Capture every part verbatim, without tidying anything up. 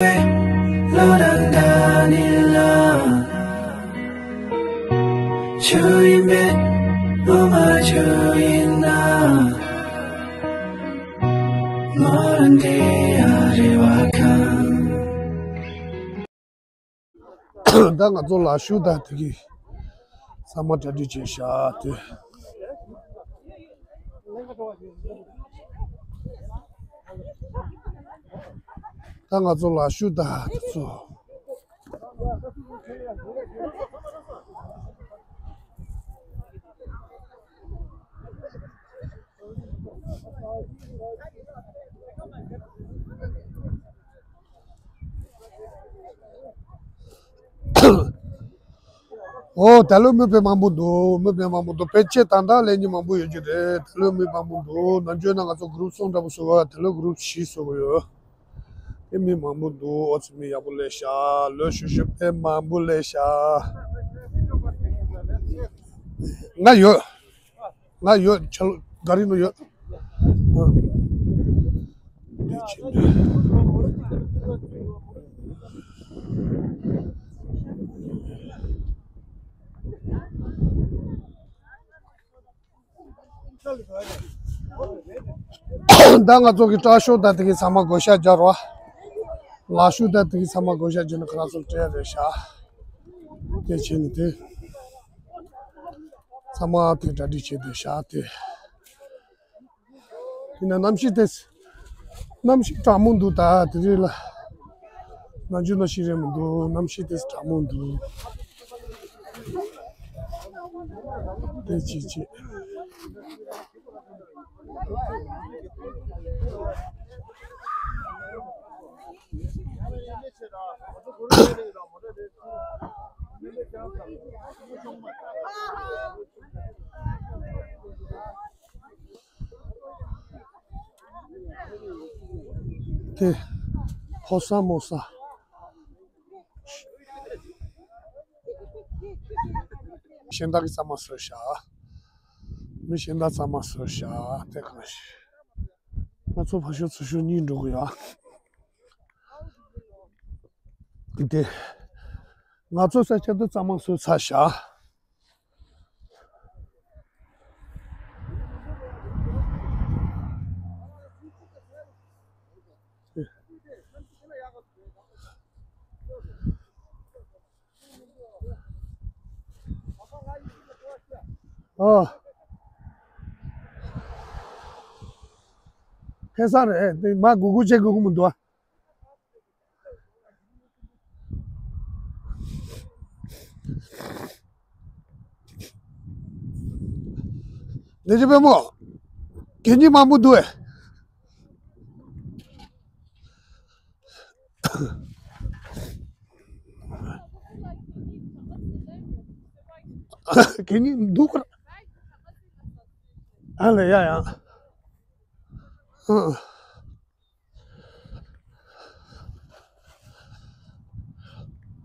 བློ་དང་འདྲ་ནི་ལ། ཆུ་ཡིན་པས་ངོ་མ་ཆུ་ཡིན་ན། ངོ་རང་དེ་ཡ་རེ་བ་ཁང་། ད་ང་ཚོ་ལ་ཤུ་ད་དེ་གི་ཚང་མ་གྲ་སྒྲིག་བྱས་ཤག་དེ། ད་ང་ཚོ་ལ་ཤུ་ད་དེ་ཚོ། ཨོ། ད་ལོ་མི་དཔེ་མང་པོ་འདུག་མི་དཔེ་མང་པོ་འདུག་ཕལ་ཆེར་ད་ལྟ་ལས་ཉི་མང་པོ་ཡོད་ཀྱི་རེད། ད་ལོ་མི་མང་པོ་འདུག་ནམ་རྒྱུན་ན་ང་ཚོ་གུ་རུབ་གསུམ་འདྲ་པོ་བཟོ་བ། ད་ལོ་གུ་རུབ་བཞི་བཟོ་གི་ཡོད། དེ་མི་མང་པོ་འདུག་ཨོ་ཙི་མི་ཡག་པོ་ལས་ཤག་ལོ་ཤུ་ཤུ་དཔེ་མང་པོ་ལས་ཤག་ང་ཡོད། ང་ཡོད། ཆ་ལོ་ག་རི་ནོ་ཡོད། ད་ང་ཚོ་གི་སྐྲ་ཤོ་ད་དེ་གི་ཚང་མ་བགོ་བཤའ་སྦྱར་བ། ལག་ཤུ་ད་དེ་གི་ཚང་མ་བགོ་བཤའ་སྦྱར་ན་ཁ་ལག་ཚོ་སྤྲད་རེད་ཤག་དེ་བྱས་ནས་དེ་ཚང་མ་དེ་གྲ་སྒྲིག་བྱས་བསྡད་ཤག་དེ། དེ་ན་གནམ་གཤིས་དེ། གནམ་གཤིས་གྲང་མོ་འདུག་ད་དེ་རིང་ལ། ནམ་རྒྱུན་ནང་བཞིན་རེད་མི་འདུག་གནམ་གཤིས་དེ་གྲང་མོ་འདུག་དེ་ཅི་ཅི། དེ། ཕོ་ས་མོ་ས། གཞན་དག་གི་ཚང་མ་བཟོས་ཤག་མི་གཞན་དག་ཚང་མ་བཟོས་ཤག་དེ་གང་ཞིག་ང་ཚོ་ཕ་ཤོ་ཚུ་ཤོ་གཉིས་འགྲོ་གི་ཡོད། དེ། ང་ཚོ་ས་ཆ་དུ་གཙང་མ་བཟོས་ཚར་ཤག་ཨོ། ཁེ་ས་རེད་དེ་མ་གུ་གུ་བྱེད་དགོས་ཀྱི་མི་འདུག་ཨ། ལས་བྱེད་པས་མོ། གད་སྙིགས་མང་པོ་འདུག་ཨེ། གད་སྙིགས་འདུག་ག་ཨ་ལས་ཡ་ཡ། ཨ།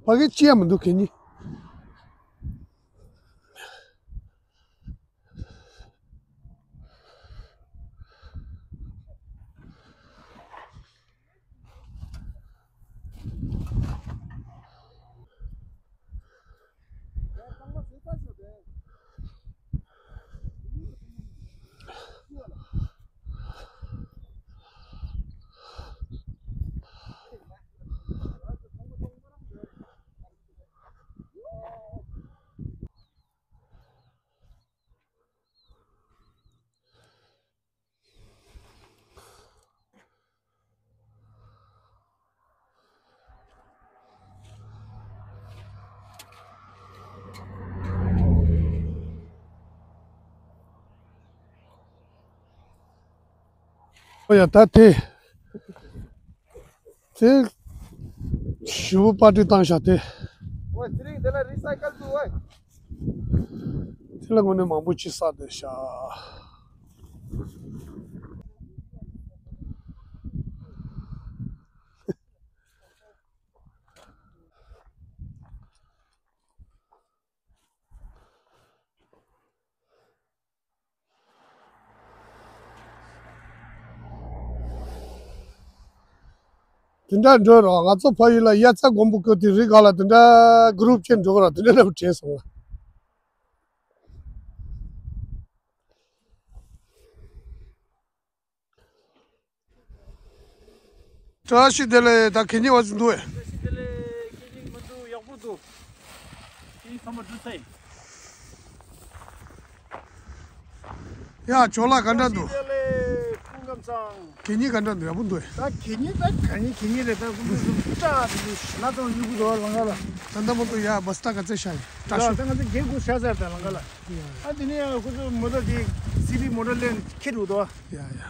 ཕ་གི་ཅི་ཡང་མི་འདུག་གད་སྙིགས། ཨོ་ཡ་ད་དེ། དེ། ཞུ་བོ་པར་ཊི་བཏང་ཤག་དེ། ཨོ་དེ་རིང་དེ་ལ་རི་སའི་ཀལ་འདུག་ཨོ། དེ་ལ་དངོས་གནས་མང་པོ་ཅིག་བསགས་བསྡད་ཤག་དེ་འདྲ་འགྲོ་རོགས། ང་ཚོ་ཕ་ཡུལ་ལ་དབྱར་རྩྭ་དགུན་འབུ་བརྐོས་དུས་རི་སྒང་ལ་དེ་འདྲ་གུ་རུབ་ཅན་འགྲོ་གི་རོགས། དེ་འདྲ་འདྲ་པོ་དྲན་སོང་ང་། བཀྲ་ཤིས་བདེ་ལེགས། ད་གད་སྙིགས་བ་ཚོ་འདུག་ཨེ། བཀྲ་ཤིས་བདེ་ལེགས། གད་སྙིགས་མི་འདུག་ཡག་པོ་འདུག་དེ་ཚང་མ་འགྲོ་ཚར་ཡིན། ཡ་ཇོ་ལགས་ག་འདྲ་འདུག་བཀྲ་ཤིས་བདེ་ལེགས། སྐུ་ཁམས་བཟང་། གད་སྙིགས་ག་འདྲ་འདུག་ཡག་པོ་འདུག་ཨེ། ད་གད་སྙིགས་ད་གད་སྙིགས་གད་སྙིགས་རེད། ད་ཀུན་སྤྲ་དེ་ཚོ་ཞི་ལ་ཙང་གཡུག་གི་འདུག་ལམ་ཁ་ལ། ད་ལྟ་མ་གཏོགས་ཡ་བ་སྟ་ག་ཚད་བཞག་ཡིན། ད་བཀྲ་ཤིས། ད་ང་ཚོ་གད་སྒོ་བཞག་ཚར། ད་ལམ་ཁ་ལ། ཡ་ཡ། ཨ་དེ་ནས་ཁོ་ཚོ་མོ་ཊ་དེ་སི་བི་མོ་ཊ་ལེན་ཁྱེར་འདུག་དོ། ཡ་ཡ།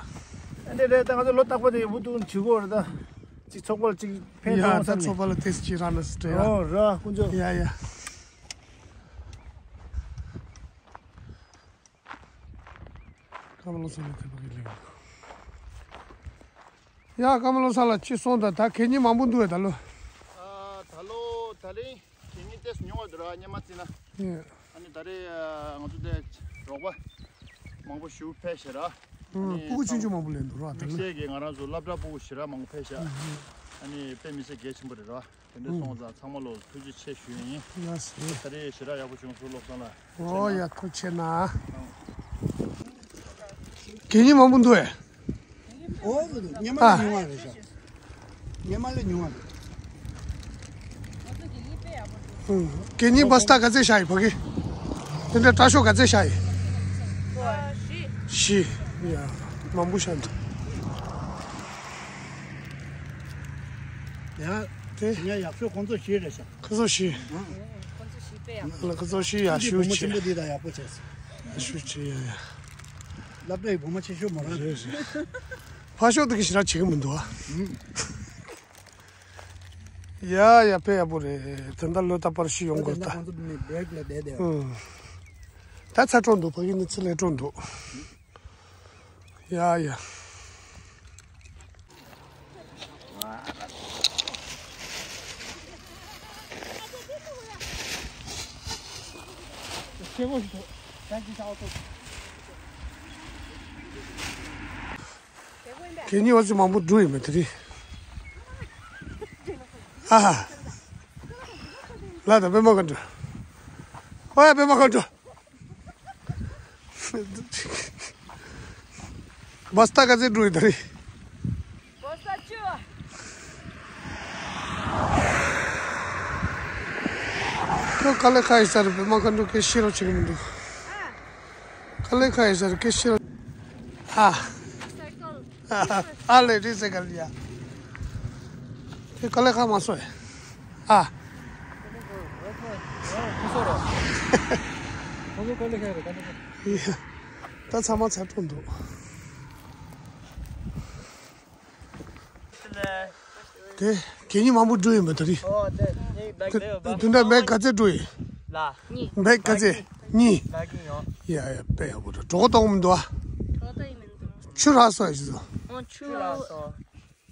ཨ་འདྲ་རེད། ད་ང་ཚོ་ལོ་རྟག་པར་དེ་འུ་ཐུག་བྱེད་དགོས་རེད་ད། ཅིག་ཚོགས་པ་ལ་ཅིག་ཕན་ཡ་ཐོགས་ད་བསམ་ཚོགས་པ་ལ་ཏེས་ཅིག་རག་ན་སི་ཏྲེ་ཡ། ཨོ་ར་ཀུན་སྤྱོད། ཡ་ཡ། ཀརྨ་བློ་བཟང་ལ་དེ་བ་གི་ལེགས། ཡ་ཀརྨ་བློ་བཟང་ལགས་ཅི་སོང་། ད་ད་གད་སྙིགས་མང་པོ་འདུག་བས་ད་ལོ། ཨ་ད་ལོ་ད་རིང་གད་སྙིགས་ཏེས་ཉུང་བ་འདུག་ར་སྔོན་མ་བརྩིས་ན། ཡ། ཨ་ནི་ད་རེས་ང་ཚོ་དེ་རོགས་པ་མང་པོ་ཞིག་ཕེབས་ཤག་ར། ཨ་ནི་སྤུ་གུ་ཆུང་ཆུང་མང་པོ་སླེབས་འདུག་ར་ད་དམིགས་ལོ། བསལ་གྱི་ང་རང་ཚོ་སློབ་གྲྭ་སྤུ་གུ་ཞིག་ར་མང་པོ་ཕེབས་ཤག་ཨ་ནི་དཔེ་མི་སྲིད་གལ་ཆེན་པོ་རེད་ར། དེ་འདྲ་སོང་ཙང་ཚང་མ་ལ་ཐུགས་རྗེ་ཆེ་ཞུ་ཡིན། ལགས་སོ། ད་རེས་ཞེ་དྲག་ཡག་པོ་བྱུང་སོང་བློ་བཟང་ལགས། ཨོ་ཡ་ཐུགས་རྗེ་ཆེ་གནང་། གད་སྙིགས་མང་པོ་འདུག་ཨེ། ཨོ་ཉི་མ་ལ་ཉུང་བ་རེད་ཤག་ཉི་མ་ལ་ཉུང་བ་རེད། ཨུ། གད་སྙིགས་བ་སྟ་ག་ཚད་བཞག་ཡིན་ཕ་གི། དེ་འདྲ་སྐྲ་ཤོག་ག་ཚད་བཞག་ཡིན། བཞི། ཡ། མང་པོ་བཞག་འདུག་ཡ། དེ། ངས་ཡག་ཤོས་ཁོང་ཚོ་བཞི་རེད་ཤག་ཁོ་ཚོ་བཞི། ཁོ་ཚོ་བཞི་དཔེ་ཡག་པོ། ཁོ་ཚོ་བཞི་ཡག་ཤོས་བྱས། བུ་མོ་ཆེན་པོ་འདི་དང་ཡག་པོ་བྱས། ཡག་ཤོས་བྱས་ཡ་ཡ། སློབ་གྲྭའི་བུ་མོ་ཆེ་ཤོས་མོ་རང་རེད། རེད་རེད། ཕར་ཕྱོགས་དེ་གི་ཞེ་དྲག་བྱེད་ཀྱི་མི་འདུག་ཨ། ཡ་ཡ་དཔེ་ཡག་པོ་རེད། དེ་འདྲ་ལོ་ད་པར་ཤི་ཡོང་དགོས་ད། ཁོང་ཚོ་མི་བེག་ལ་བསྡད་བསྡད། ཨུ། ད་ཚ་དྲོ་འདུག་ཕ་གི་ནི་ཚི་ལས་དྲོ་འདུག་ཡ་ཡ། གད་སྙིགས་བ་ཚོ་མང་པོ་འགྲོ་ཡི་མེད་དེ་རེད། ཨ་ཧ། ལ་ད་པད་མ་ག་འགྲོ། ཨོ་ཡ་པད་མ་ག་འགྲོ། བ་སྟ་ག་ཚད་འགྲོ་ཡི་ད་རེད། བ་སྟ་བཅུ། ཁོ་དཀའ་ལས་ཁག་ཡིན་ས་རེད། པད་མ་ག་འགྲོ་སྐད་ཤེས་རོགས་བྱེད་ཀྱི་མི་འདུག་དཀའ་ལས་ཁག་ཡིན་ས་རེད་སྐད་ཤེས་རོགས། ཨ། ཨ་ལས་རེད་ཟེར་ག་ལ་ཡ། དེ་དཀའ་ལས་ཁག་མ་སོང་ཨེ། ཨ། ད་ཚང་མ་ཚར་ཐོན་འདུག་དེ་གད་སྙིགས་མང་པོ་འགྲོ་ཡིན་པ་དེ་རིང་། ཨོ་དེ་ནི་བེག་དེ་ཡོད་པ། དེ་འདྲ་བེག་ག་ཚད་འགྲོ་ཡིན། ལ། བེག་ག་ཚད། གཉིས། ལ་གི་ཡོད། ཡ་ཡ་དཔེ་ཡག་པོ་འདུག་གྲོད་ཁོག་ལྟོགས་མི་འདུག་ཨ། ཆུ་རག་སོང་ཡ་ཞིག་སོང་། ཨོ་ཆུ་ཆུ་རག་སོང་།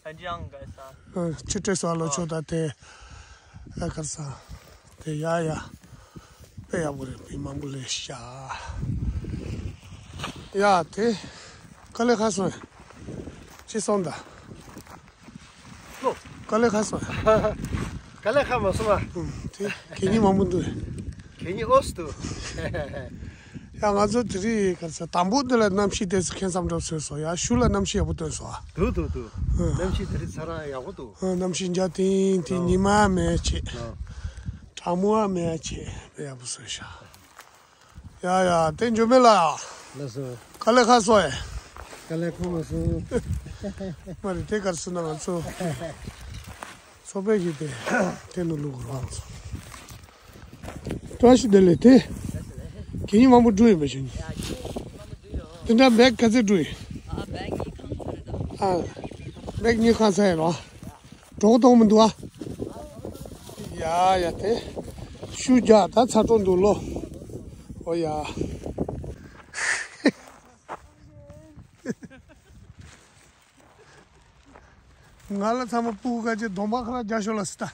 ད་འདི་ཡང་ག་ས། ཨ་ཆུ་སྤྲད་སོང་ཨ་ལོ་ཨོ། ཆུ་ད་དེ། ཨ་གར་ས། དེ་ཡ་ཡ། དཔེ་ཡག་པོ་རེད། མི་མང་པོ་སླེབས་ཤག་ཡ་དེ། དཀའ་ལས་ཁག་སོང་། ཅི་སོང་ད། ལོ། དཀའ་ལས་ཁག་སོང་། དཀའ་ལས་ཁག་མ་སོང་ཨ། ཨུམ་དེ་གད་སྙིགས་མང་པོ་འདུག་གད་སྙིགས་ཨོ་སི་འདུག་ཡ་ང་ཚོ་དེ་རིང་གར་ས་དང་པོ་འདི་ལ་གནམ་གཤིས་དེ་ཚོ་ཁྱད་མཚར་འདྲ་བཟོས་སོང་། ཡ་ཤུལ་ལ་གནམ་གཤིས་ཡག་པོ་སྟོན་སོང་ཨ། འདུག་འདུག་འདུག་ཨུམ། གནམ་གཤིས་དེ་རིང་ཚ་ར་ཡག་པོ་འདུག་ཨ་གནམ་གཤིས་འཇའ་ཐིང་ཐིང་ཨ། ཉི་མ་མེད་བྱས། ཨ། གྲང་མོ་བ་མེད་བྱས་དཔེ་ཡག་པོ་བཟོས་ཤག་ཡ་ཡ་དེ་འཇོ་མེ་ལ། ལགས་སོ། དཀའ་ལས་ཁག་སོང་ཨེ། དཀའ་ལས་ཁག་མ་སོང་། མ་རེད་དེ་གར་སོང་ན་ང་ཚོ། ཚོགས་པའི་གི་དེ། དེ་ནུ་ལུ་གུ་རང་ཚོ། བཀྲ་ཤིས་བདེ་ལེགས་དེ། གད་སྙིགས་མང་པོ་འགྲོ་ཡིན་པ་ཞིག་ནི། དེ་འདྲ་བེག་ག་ཚད་འགྲོ་ཡིན། ཨ་བེག་གཉིས་ཁང་ཚར་རེད་དོ། ཨ། བེག་གཉིས་ཁང་ཚར་ཡིན་རོ། གྲོགས་གཏོང་མི་འདུག་ཨ། ཡ་ཡ་དེ། ཤུ་རྒྱག་ད་ཚ་གྲོགས་འདུག་ལོ། ཨོ་ཡ། ང་ལ་ཚང་མ་སྤུ་གུ་ཁ་ཅིག་གདོང་པ་ཁ་ར་རྒྱག་ཤོག་ལ་སི་ད།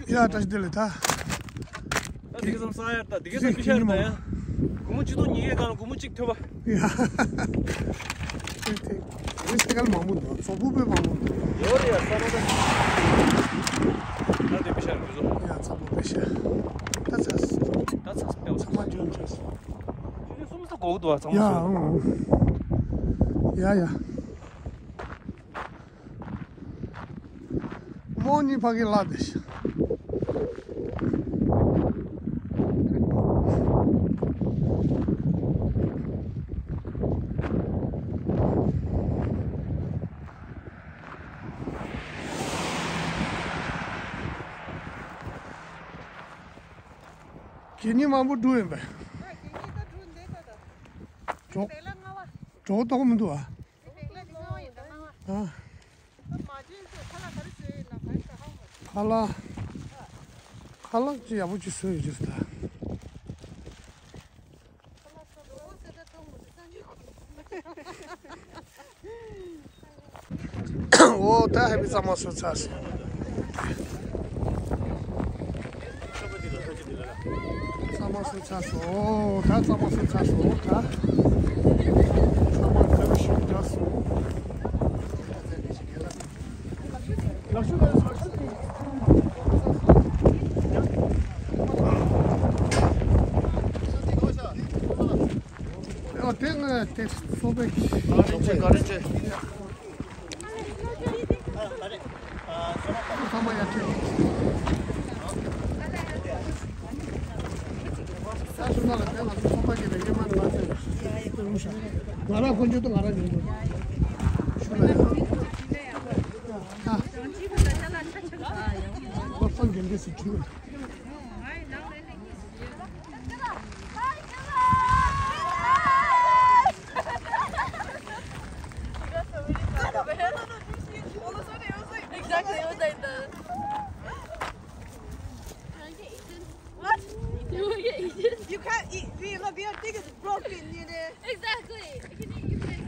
ཡ་བཀྲ་ཤིས་བདེ་ལེགས་ད། ད་དེ་ག་ཙམ་ས་ཡར་ད་དེ་ག་ཙམ་ཤར་ད་ཡ། སྒོར་མོ་ཆིག་སྟོང་ཉིས་བརྒྱ་སྒང་ལ་སྒོར་མོ་གཅིག་ཐོབ་པ། ཡ། ཏེ་ཏེ་ཏེ་སེ་གལ་མང་པོ་འདུག། གཙོ་བོ་དཔེ་མང་པོ་འདུག། ཡོད་རེད་ཡ། ས་རོ་ད། ད་དེ་པེ་ཤ་རེད་འདུག། ཡ་ཚ་པོ་པེ་ཤ། ད་ཚ་སི། ད་ཚ་སི་པེ་བ། ཚ་མ་ཇོན་ཆ་སི། ཇུ་ལི་སུམ་ས་གོ་གི་འདུག་ཨ། ཚང་ཡ་མ་སུ། ཨང་། ཡ་ཡ། མོ་གཉིས་ཕ་གི་ལ་དེ་ཤ། གད་སྙིགས་མང་པོ་བསྒྲུགས་ཡིན་པས། གྲོགས་གྲོགས་ཏོག་མི་འདུག་ཨ། ཨ། ཁ་ལག་ཁ་ལག་ཅིག་ཡག་པོ་ཅིག་བཟོས་ཡོད་ཅིག་ད། འོ་ད་ཧེ་པི་གཙང་མ་བཟོས་ཚར་སོང་། གཙང་མ་བཟོས་ཚར་སོང་། ད་གཙང་མ་བཟོས་ཚར་སོང་། ད་གཙང་མ་བཟོས་ཤིང་རྒྱག་སོང་། ཨོ་དེ་ང་དེ་སོ་པའི་ག་རེ་བྱེད་ག་རེ་བྱེད། ཚང་མ་ཡར་ཁྲིད། ད་ཤུ་ན་ལ་དེ་ང་ཚོ་ཚོགས་པ་གི་ལས་ཀྱི་མ་ནི་ང་ཚོས་རུང་ཤ། ང་རང་དཀོན་མཆོག་ཏུ་ང་རང་ཉོན་དུ་ཤུ་ན་ཡ། ཨ། ཁོ་སང་གི་འདི་སི་ཁྲིད། Exactly, it was like this. What? You will get eaten. You can't eat. We love your thing is broken, you know. Exactly. Can you eat this?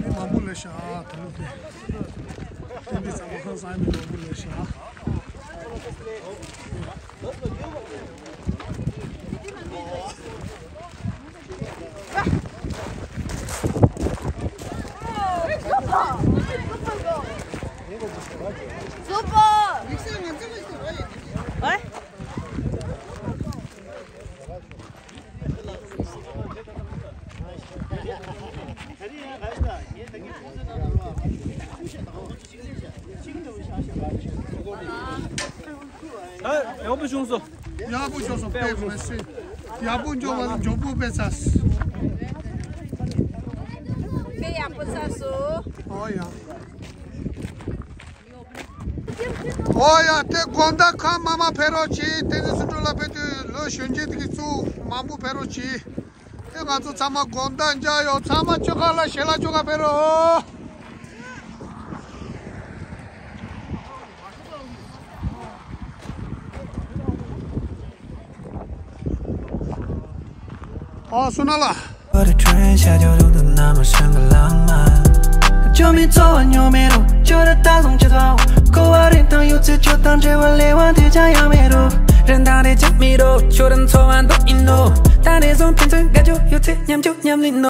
མི་མང་པོ་ལས་ཤག་ད་ལོ་དེ། དེ་འདི་ཚང་མ་ཁང་སང་མི་མང་པོ་ལས་ཤག། ད་ཡག་པོ་བྱུང་སོང་། ཡག་པོ་བྱུང་སོང་། དཔེ་མི་སྲིད། ཡག་པོ་འཇོག་པ་ནི་མགྱོགས་པོ་དཔེ་ཚ། དཔེ་ཡག་པོ་ཚ་སོང་། ཨོ་ཡ། ཨོ་ཡ། དེ་དགོང་དག་ཁ་མ་མ་ཕེབས་རོགས་གྱིས། དེ་ནི་སུ་འགྲོ་ལ་ཕེབས་དུས་ལོ་གཞོན་སྐྱེས་དེ་གི་གཙོ་མང་པོ་ཕེབས་རོགས་གྱིས། དེ་ང་ཚོ་ཚང་མ་དགོང་དག་མཇལ་ཡོང་། ཚང་མ་ཆོ་ག་ལ་ཞལ་ལག་ཆོ་ག་ཕེབས་རོགས། ཨ་སུ་ན་ལ།